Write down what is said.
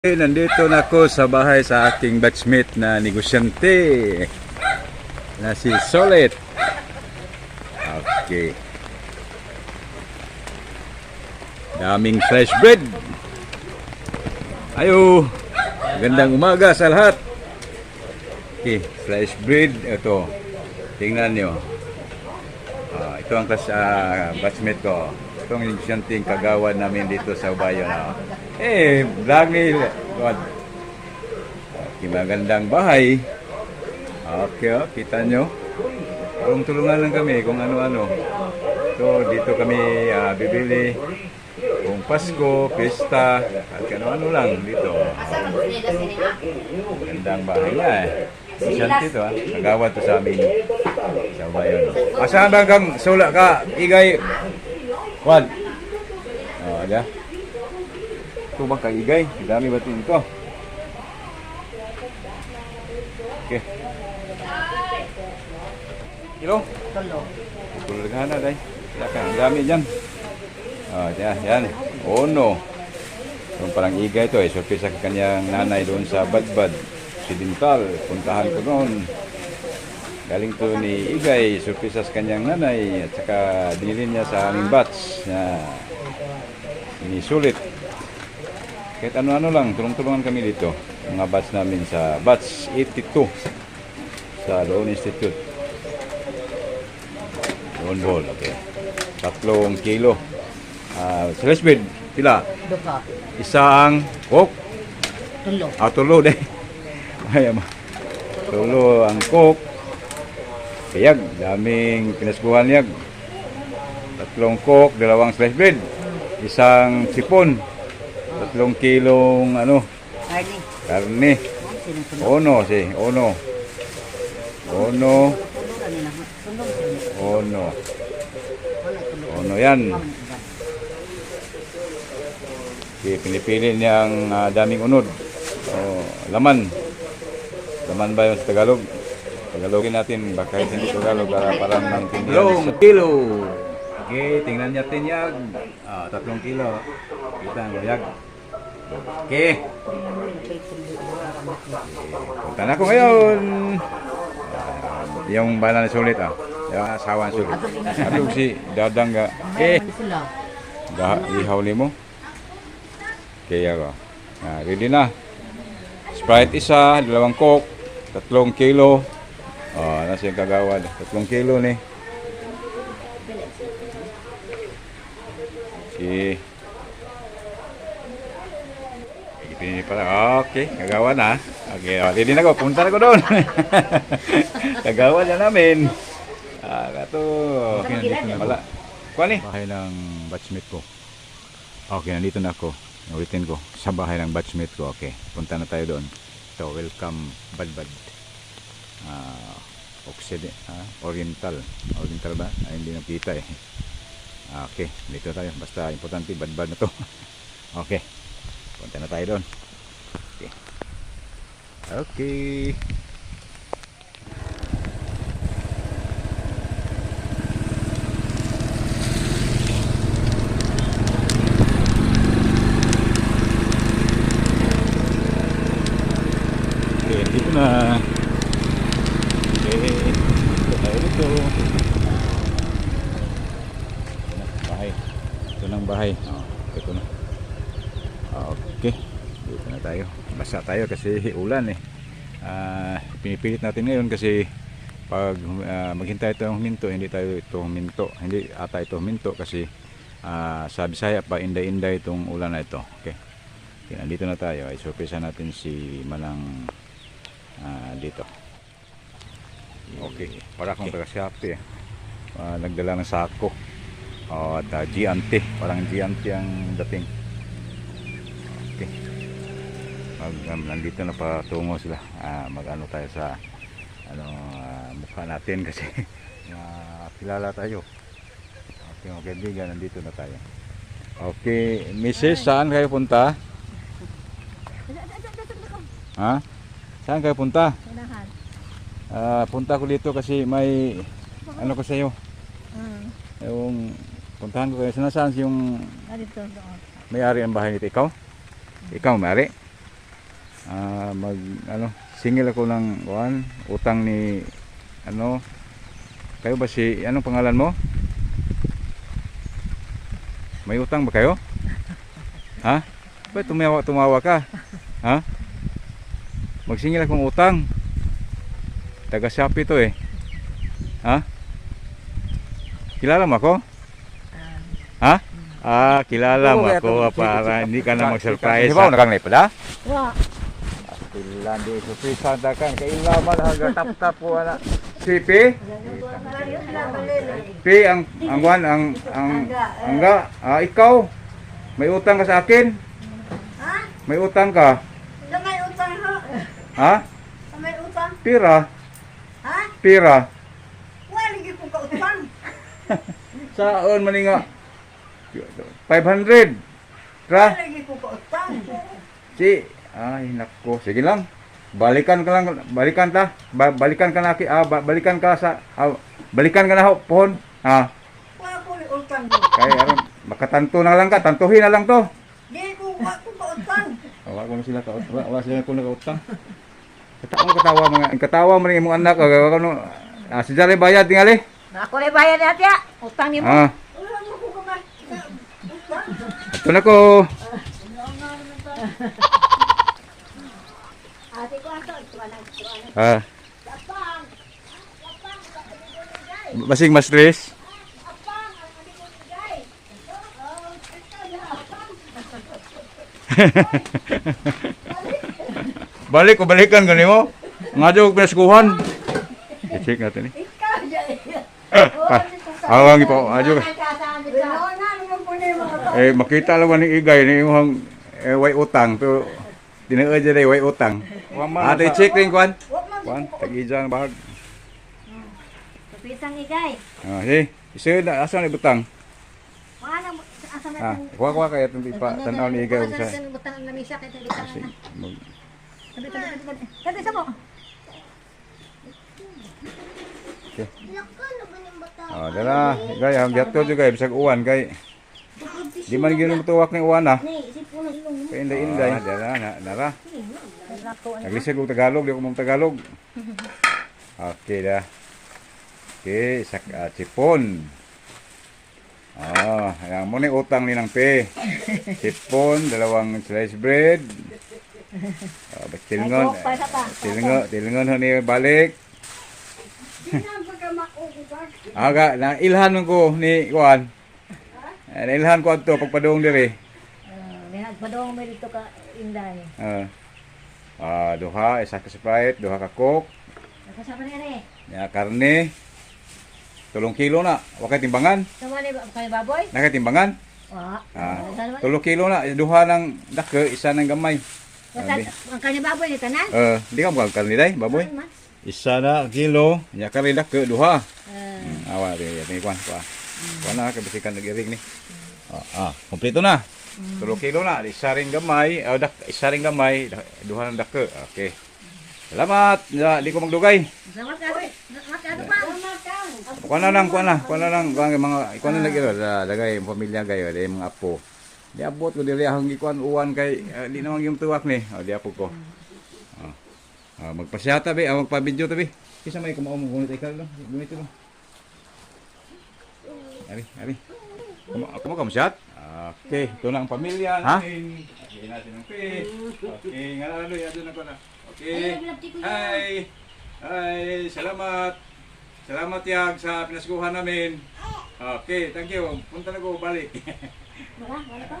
Nandito na ako sa bahay sa aking batchmate na negosyante na si Solet. Okay. Daming fresh bread. Ayo. Magandang umaga sa lahat. Okay, fresh bread. Ito. Tingnan nyo. Ito ang batchmate ko. Ito ang negosyante kagawad namin dito sa Ubayon. Eh, vlog ni God. Okay, magandang bahay. Okay, oh, kita nyo. Tulong-tulungan lang kami kung ano-ano. So, dito kami bibili kung Pasko, pista, at ano-ano lang dito. Magandang bahay niya eh. Negosyante ito ah. Kagawad to sa amin sa Ubayon. Asahan ba kang sula ka, Igay? Kwan. Oh, ada. Ito bang kaigay? Ang dami ba ito? Okay. Kilo? Tulo. Tulog na day. Kaya ka, ang dami dyan. Oh, yan, yan. Ono. Yung parang igay ito eh. Surprise sa kanyang nanay doon sa Badbad. Occidental. Puntahan ko doon. Galing to ni Igay, surprise sa kanyang nanay. At saka binili niya sa aming batch na sinisulit. Kahit ano-ano lang, tulong-tulungan kami dito. Mga batch namin sa batch 82 sa Loon Institute. Loon Ball, okay. 3 kilo. Slice bread, pila? Duha. Isang coke. Tulo. Ah, tulo de. Ay, ama. Tulo ang coke. Kayag, daming pinasguhan niyag. 3 coke, 2 slice bread. Isang sipon. 3 kilong ano, Karni. karne. Sinong tulo? Ono, si, ono. Ono, Tulo ra nila. Tulo. ono. Wala tulo. Ono yan. Okay, pinipili niya ang daming unod. O, laman. Laman ba yun sa Tagalog? Tagalogin natin, baka hindi Tagalog para parang maintindihan. 3 kilo. Okay, tingnan natin yag. 3 kilo. Kita ang yag. Okay. Punta na ako ngayon. Yung bala na sulit ah. Yung asawa na sulit. Ano si Dadang ga. Eh, Sila. Dah, ihaw ni mo. Kaya ko. Ready na. Sprite isa, 2 coke, 3 kilo. Oh, nasa yung kagawad. 3 kilo ni. Okay. Pinili pala. Okay, kagawa na. Okay, oh, ready na ko. Punta na ko doon. Kagawa na namin. Kato. Okay, nandito na pala. Kuha ni. Bahay ng batchmate ko. Okay, nandito na ako. Ulitin ko. Sa bahay ng batchmate ko. Okay, punta na tayo doon. Ito, welcome Badbad. Occident, Oriental. Oriental ba? Ay, hindi nakita eh. Okay, dito tayo. Basta importante, Badbad na to. Okay, punta na tayo doon. Okay. Okay. Okay, dito na. Okay, dito tayo dito. Ito na, bahay. Ito ng bahay. Oh, ito na. Okay, dito na tayo. Basa tayo kasi ulan eh. Pinipilit natin ngayon kasi pag maghintay tayong huminto, hindi tayo ito huminto. Hindi ata ito huminto kasi sa Bisaya pa inday-inday itong ulan na ito. Okay. Okay, nandito na tayo. Ay, surpresa natin si Manang dito. Okay, para akong taga Shopee eh. Nagdala ng sako. Oh, at Giante, parang Giante ang dating. Okay. Nandito na patungo sila. Mag-ano tayo sa ano mukha natin kasi kilala tayo. Okay, mga kaibigan, nandito na tayo. Okay, Mrs., saan kayo punta? Ha? Saan kayo punta? Unahan. Punta ko dito kasi may ano ko sa iyo. Yung puntahan ko kayo. Saan yung Dito doon. may-ari ng bahay nito? Ikaw? Ikaw may-ari? Mag ano, singil ako ng kuan, utang ni ano. Kayo ba si anong pangalan mo? May utang ba kayo? Ha? Ba't tumawa tumawa ka? Ha? Magsingil akong utang. Taga Shopee to eh. Ha? Kilala mo ako? Ha? Ah, kilala mo ako para hindi ka na mag-surprise. Di ba nakang pala? Wa. Pilan di surprise ta kan kay ila man hanggang tap-tap ko ana. Si P? P ang wan ang angga. Ah, ikaw. May utang ka sa akin? Ha? May utang ka? Na may utang ho. Ha? Na may utang. Pira? Ha? Pira? Wala lagi ko kautang. Saan man nga? 500. Tra? Wala lagi ko kautang. Si, ay nako, sige lang. Balikan ka lang, balikan ta. Balikan ka na balikan ka sa balikan ka na ho, pohon. Ha. Wala ko ni utang ho. Kay aron makatanto na lang ka, tantuhin na lang to. Di ko wa ko kautang. Wala ko na sila ka, wala sila ko nakautang. Katawa katawa mga, katawa man imong anak, ano, si Jare bayad tingali. Ako rin bayad natin ya. Utang nimo. Ah, Wala mo ko ka utang. ito na ko. Ate ko ato, ito na, ito na. Ah. Basing mas stress. Balik ko balikan gani mo. Nga daw pinaskuhan. I-check natin eh. Ikaw ya. Awang ipo, adyo. Wala na naman po ni mga to. Eh makita lang ni igay ni imong way utang pero tinuod jud ay way utang. Ate, check rin kwan. Wa man Kwan, tag-ija ang bahag. Pisang igay. Ah, hey, isa na asa na ibutang? Wala asa na. Ah, kuha kuha kay atong ipa tan-aw ni igay og sa. Butang ang lamisa kay tabi Sige, na. Tabi tabi tabi. Tabi sa mo. Ah, dala, igay ang gihatod jud kay bisag uwan kay di man gyud motuwak ni uwan ah. Kay inday inday. Ah, dala na nara. Naglisod og Tagalog, di ko mong Tagalog. Okay da. Okay, sak chipon. Ah, ayan mo ni utang ni ng P. Chipon, dalawang slice bread. Ah, tilngon. Ay, pa, isa pa. Tilngon, tilngon ho ni balik. Di na pagka makukutan. Aga, na ilhan man ko ni kuan. Eh, nailhan ko adto pagpadung diri. Nagpadong mo dito ka inday. Ah. Ah, duha, isa ka Sprite, duha ka Coke, Nakasama ni ere. ya karne. 3 kilo na, wa kay timbangan. Sama ni kay baboy? Na kay timbangan? Wa. Ah, 3 kilo na, duha ng dako, isa ng gamay. Basta ang kanya baboy ni tanan. Eh, di ka mo karne day, baboy. Ano man? Isa na kilo, nya karne dako duha. Ah, Awa di ya kuan kuan. Kuan na kay basikan nag-iring ni. Ah, kompleto na. 3 kilo na, isa ring gamay, oh, isa ring gamay, duha ng dako. Okay. Salamat. Ya, di ko magdugay. Salamat ka. Salamat ka pa. Kuan na lang, kuan na, kuan na lang, kuan mga kuan na lagi lagay ang pamilya gayo, di mga apo. Di abot ko diri akong gikuan uwan kay di naman yung tuwak ni. Oh, di apo ko. Ah. Ah, magpasya ta be, magpa-video ta be. Kisa may kumao mo gunit ikal no. Gunit mo. Ari, ari. Kumo kumo ka shot? Okay, ito na ang pamilya natin. Okay, natin ang pe. Okay, nga na adto na ko na. Okay. Hi. Hi, salamat. Salamat yag sa pinaskuhan namin. Okay, thank you. Punta na ko balik. Wala, wala pa.